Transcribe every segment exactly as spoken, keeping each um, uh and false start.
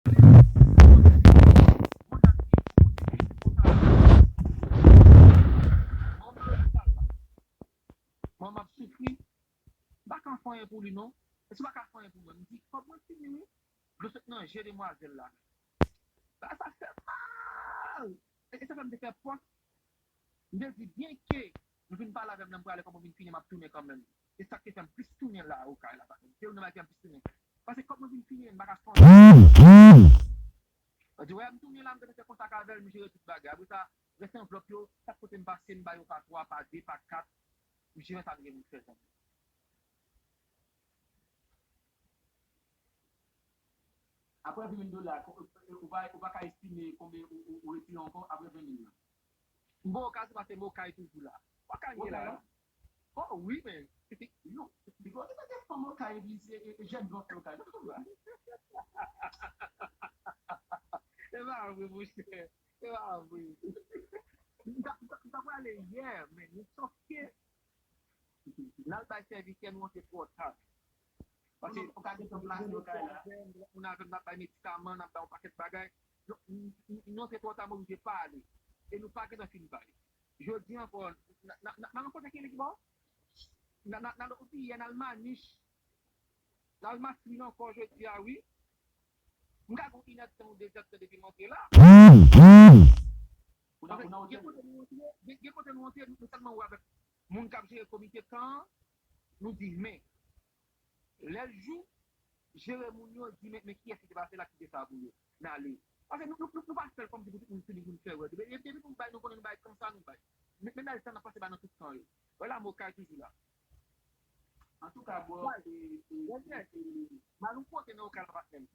Mwen m ap soufri, m pa ka fè anyen pou li non. E si w pa ka fè anyen pou mwen, m di, kòb mwen fini wi. Dlo sot nan je demwazèl la. Bagay sa fè mal. E, e sa fè m te fè pòs. M te di, byenke nou vin pale avè m lè m prale, kòb mwen vin fini, m ap tounen kanmenm. E sa k te fè m plis tounen la, okay la, paske se youn nan bagay ki fè m plis tounen. Paske kòb mwen vin fini, m pa ka fè anyen. Mwen di, wè, m tounen la, m te fè kontak avè l, m jere tout bagay. Apre sa, rès anvlòp yo, chak kote m pase, m ba yo pa twa, pa de, pa kat, m jere sa m gen pou m fè, zanmi. Apre ven mil dola, ko- ou pa, ou pa ka estime konbyen ou, ou, ou retire ankò apre ven mil lan. M ba w kazman se Okay toujou la. Okay ye la. Okay la? Oh wi, men. Yo, li konn te mete fanm Okay epi se e, e jèn blan fè Okay. E pa vre, monchè. E pa vre. M ta, m ta, m ta prale yè, men, men sòf ke n al bay sèvitè, nou antre twò ta. Paske ou ka gen tan plase Okay la. Moun avè m, n ap bay medikaman, n ap bay yon pakèt bagay. Nou, nou, nou antre twò ta, m oblije pale. E nou pa gentan fin bay. Jodi ankò, n a, n a, n a, n a rankontre ki ekip ankò? N a, n a, n a, yè, n al Manich. N al Maslin ankò jodi a, wi. M ka gen yon inèdtan ou dezèdtan depi m antre la. Ou nan, ou nan otèl? Gen kote nou antre, gen, gen kote nou antre, nou, nou sèlman wè avèk moun k ap jere komite kan an, nou di, men, lè l jou, jere moun yo, di, men, men kiyès ki te pase la, kite sa pou yo, n ale. Paske nou, nou, nou, nou pa fè l kòmsi pou tout moun fini, pou n fè wè. Depi, depi pou n bay, nou konnen nou bay, konsa nou bay. Men, men bagay sa n ap pase ba nan tout kan yo. Wè la, Okay toujou la. Antouka, bro, e, e, e, e, m al yon kote nan Okay la, patnè m.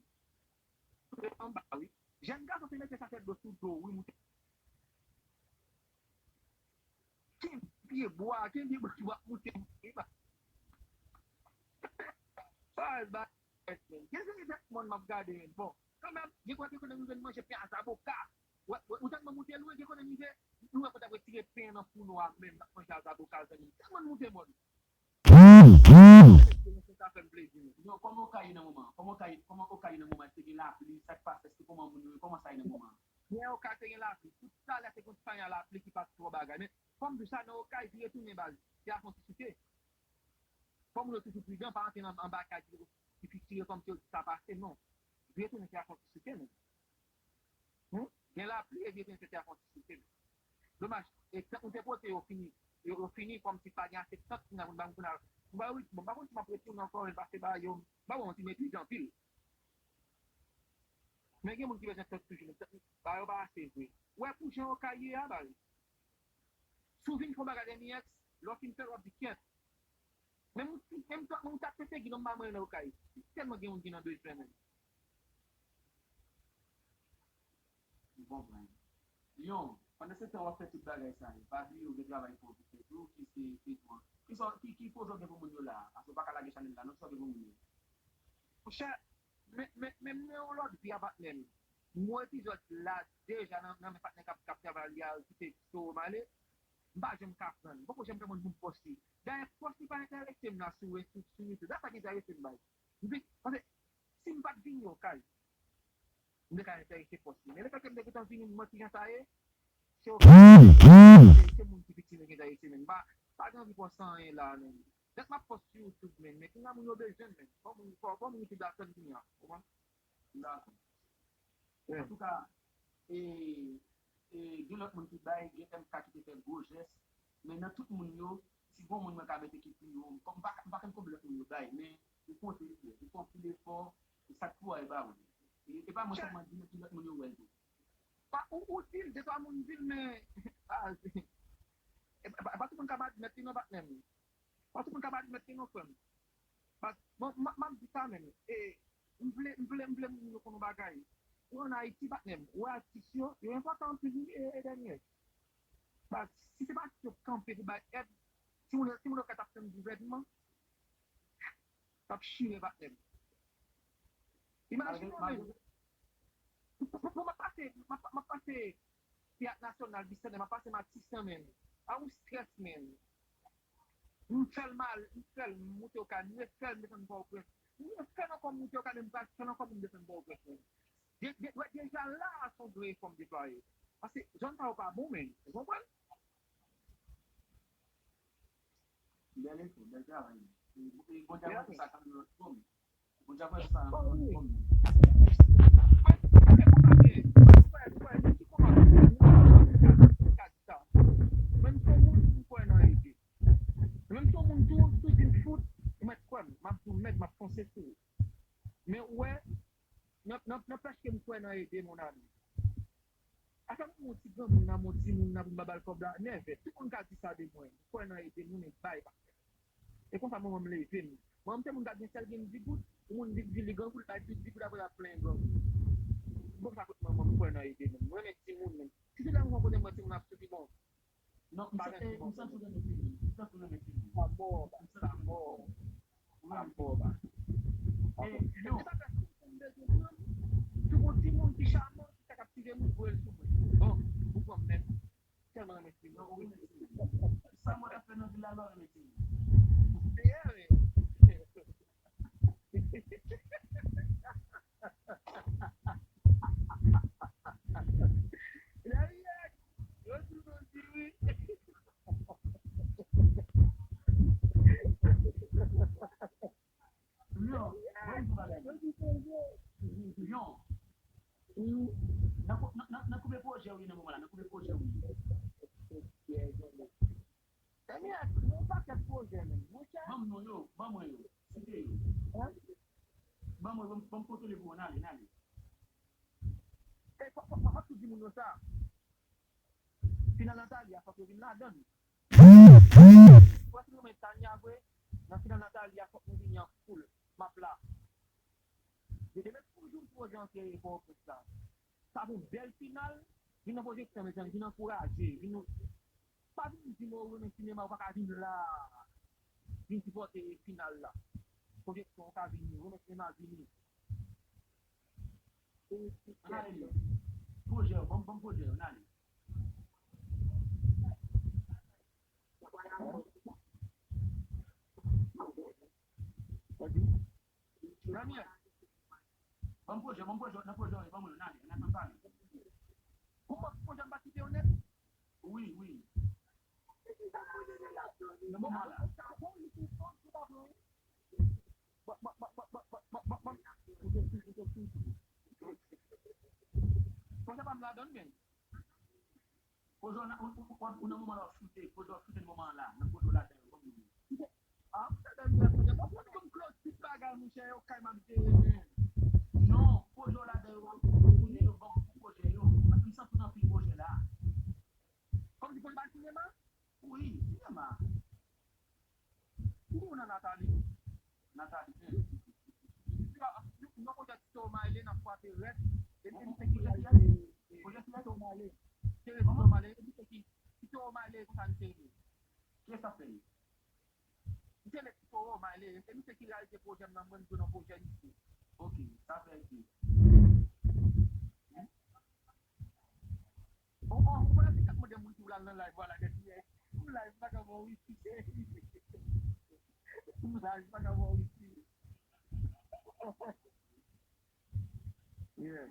Anba, wi. Jèn gason te mete sachè dlo sou do, wi, moute. Kenbe pye bwa, kenbe bwa ki w ap moute, moute, ba. Ay, ba, men. Gen seri tèt mòn m ap gade, men. Bon, kanmenm, gen kote, gen kote nou jwenn manje pen a zaboka. Ou, ou, ou tèlman moute lwen, gen kote nou jwenn, nou wè kote ap retire pen nan founo a menm, n ap manje a zaboka, zanmi. Tèlman nou moute mòn. Sa fè m plezi. Non, kòman Okay ye nan moman? Kòman Okay, kòman Okay ye nan moman? Èske gen lapli? Sa k pase? Èske kòman moun yo ye? Kòman sa ye nan moman? Yè Okay te gen lapli. Tout talè te gon ti panya lapli ki pa t twò bagay. Men, kòm di sa, nan Okay, vire tounen baz. Te ap fè yon ti souke. Kòm moun yo toujou pridan, pa antre nan, anba kay ki, ki fik tire kòm se yo di sa pase, non. Vire tounen, te ap fè yon ti souke, men. Hmm? Gen lapli, e vye tenten te ap fè yon ti souke. Domaj, e tant nou te pote yo fini, yo, yo fini kòmsi pa gen ase tant pou n al, pou n al, pou n al, wi, bon, m pa konn si m ap retounen ankò, men pase ba yo, m pa wè yon ti mepri anpil. Men gen moun ki bezwen tant toujou, men tant, ba yo pa ase vre. Ou wè pou jan yo ka ye a, ba yo. Si w vin fè yon bagay dènye èks, lè w fin fè l, w ap di kyèt. Men moun, men moun, men moun tap pete gidon ba mwen nan Okay. Tèlman gen moun ki nan bezwen menm. M konprann. Yon, pandan se tan w ap fè tout bagay sa yo, pa bliye w gen travay pou w fè tou, ki se Edouard. Ki sa, ki, ki pwojè w gen pou moun yo la a? Paske w pa ka lage chanèl la, non, ki sa w gen pou moun yo? Monchè, men, men, men m nan yon lòt vi a patnè m. M wè epizòd la deja nan, nan men patnè k ap, k ap travay li a, kite Sowom ale. M pa janm ka pran. M poko janm ka konn pou m pòs li. Dayè, pòs li pa enterese m la sou, sou, sou YouTube. Sa pa ki enterese m, bay. M di, paske si m pa t vini Okay, m te ka enterese pòs li. Men lefètke m te gentan vini, m wè kijan sa ye, se Okay, se, se moun ki viktim yo ki enterese, men m pa, pa gen anvi pòs anyen la, men. Nèt m ap pòs sou YouTube, men, men kounye a moun yo bezwen m, men. Fò moun, fò, fò moun YouTube la tann kounye a, ou konprann? Dakò. Yeah. Antouka, e, e, gen lòt moun ki bay, gen M K ki te fè gwo jès, men nan tout moun yo, si gon moun mwen ka mete ki pi wo, m pa, m pa konn konbyen lòt moun yo bay, men ou konte, ou fè anpil efò, e sa k pou w a, e ba ou. E, e pa mwen sèlman di, men tout lòt moun yo wè l tou. Pa, ou, ou di l, de twa moun di l, men, ah, e pa, pa tout moun k ap admèt li non, patnè m. Pa tout moun k ap admèt li non, frè m. Pas, bon, m, m ap di sa menm. E, m vle, m vle, m vle moun yo konn yon bagay. Ou ann Ayiti, patnè m, ou wè atis yo, yo enpòtan anpil, wi, e, e dènye. Pas, si se pa atis yo k kanpe pou bay èd, timoun yo, timoun yo ka t ap tann gouvènman, t ap chire, patnè m. Imajine w, men. Pou, pou, pou m ap pase, m ap, m ap pase Teyat Nasyonal, Bicentenaire, m ap pase Matisan, men. A yon strès, men. M fè l mal, m fè l, m moute Okay, m refè l, m desann Pòtoprens. M refè l ankò, m moute Okay, men m pral fè l ankò pou m desann Pòtoprens, men. la a se yon grenn efò m deplwaye. Paske zòn sa yo pa bon, men. Ou konprann? Bèl efò, bèl travay. E, e Bondye ap wè sa nan yon lòt fòm. Bondye ap wè sa nan yon lòt fòm. Menm si yon moun m kwè nan ede. Menm si yon moun tou, tou di m fout, ou mèt kwè m, m ap di w mèt, m ap fonse sou ou. Men ou wè, nan, nan, nan pèske m kwè nan ede, mon ami. Afè m pran yon ti granmoun nan, yon timoun nan pou m pa ba l kòb la, nève. Tout moun ka di sa de mwen. M kwè nan ede moun e bay pa fè. E konsa manman m leve m. Manman m se moun k ap gen sèl gen digout, pou moun di, di li grangou, l bay plis digout apre l ap plenyen grangou. Bon sa kot manman m kwè nan ede moun. M renmen timoun menm. Si se lè m wè kote m wè timoun ap soufri bon. Non, m santi, m santi w renmen timoun. M santi w renmen timoun. Sa mò, sa mò. Mwen menm tou. Epi sa fè si m bezwen pran m, si w gon timoun ki chaman, ki ka kaptive moun, voye l sou mwen. Bon, ou pran m menm. Tèlman renmen timoun. Sa mwen ap fè nan vil la lò renmen timoun. Dèyè wi. Dèyè. Yo di nou di wi. Yo, mwen di bagay. Yo. Nan koupe pwojè w ye nan moman la, nan koupe pwojè w ye. Daniel, gen yon pakèt pwojè menm, monchè. Ban m non yo, ban mwen yo, site yo. Ban mwen, ban m kontwole pou w, n ale, n ale. E fòk, fòk, fòk tou di moun yo sa. Final Nathalie a, fòk yo vin ladan l. Ou wè si nou renmen Tania vre, nan final Nathalie a, fòk nou vini an foul. M ap la. Yo te mèt pou joun pwojè an serye Pòtoprens la. Sa pou bèl final. Vin nan pwojè sa, mezanmi, vin ankouraje. Vin nou. Pa vin di m ou renmen sinema, ou pa ka vin la. Vin sipòte final la. Pwojè sa, ou ka vini. Renmen sinema, vini. Ann ale li. Pwojè yo, ban m pwojè yo, ann ale. Daniel. Ban m pwojè, ban m pwojè, nan pwojè yo, ban mwen, ann ale, ann ale, ann pale. Ou pa pwojè m pa kite yo nèt? Wi, wi. Nan moman la. Pwojè pa m ladan l, men. Pwojè w nan, ou, ou, ou, ou nan moman la w ap choute, pwojè w ap choute nan moman an la, nan pwojè w ladan yo, ban m yo. Ah, m ta dèyè pwojè. Bon, pwojè m close tout bagay, monchè, yo kay m ap jere, men. Non, pwojè w ladan yo, tounen yo, ban m pwojè yo. Paske m santi w nan anpil pwojè la. Kòmsi pou n bay sinema? Wi, sinema. Ou konn nan Nathalie? Nathalie, hmm. Yon pwojè Tito Maile n ap frape rèd. E se misye ki reyalize Tito Maile. Tito Maile, e misye ki, Tito Maile konsa misye rele. Kiyès k ap fè l? Misye rele Tito Maile, e se misye ki reyalize pwojè m nan, mwen m jwe nan pwojè misye. Ok, sa fè l byen. Bon, bon, ou konnen se k ap mande moun si w pral nan live ou a la dèt yè. M live pa ka fè wifi. M live pa ka fè wifi. Yeah.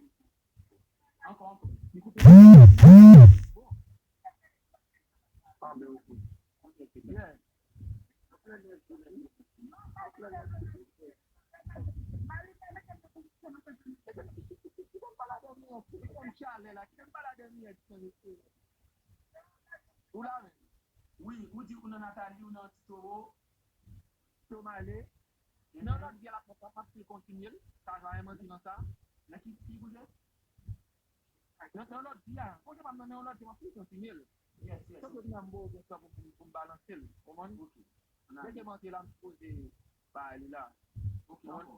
Ankò, ankò. Li koupe. Bon. Ah, ben, ok. Yeah. Ou la menm? Wi, ou di ou nan Nathalie, ou nan Ti Towo. Tito Maile. Nan lòt vi a l ap, m ap, m ap fè l kontinye l. Pa gen anyen manti nan sa. Nan ki, ki pwojè? Nan, nan lòt vi a. Pwojè pa m nan, nan yon lòt vi, m ap fè l kontinye l. Yes, yes. Tankou di m bo gen tan pou, pou, pou m balanse l. Konprann? Ok. Depi m antre la, m sipoze bay li la. Ok, ankò.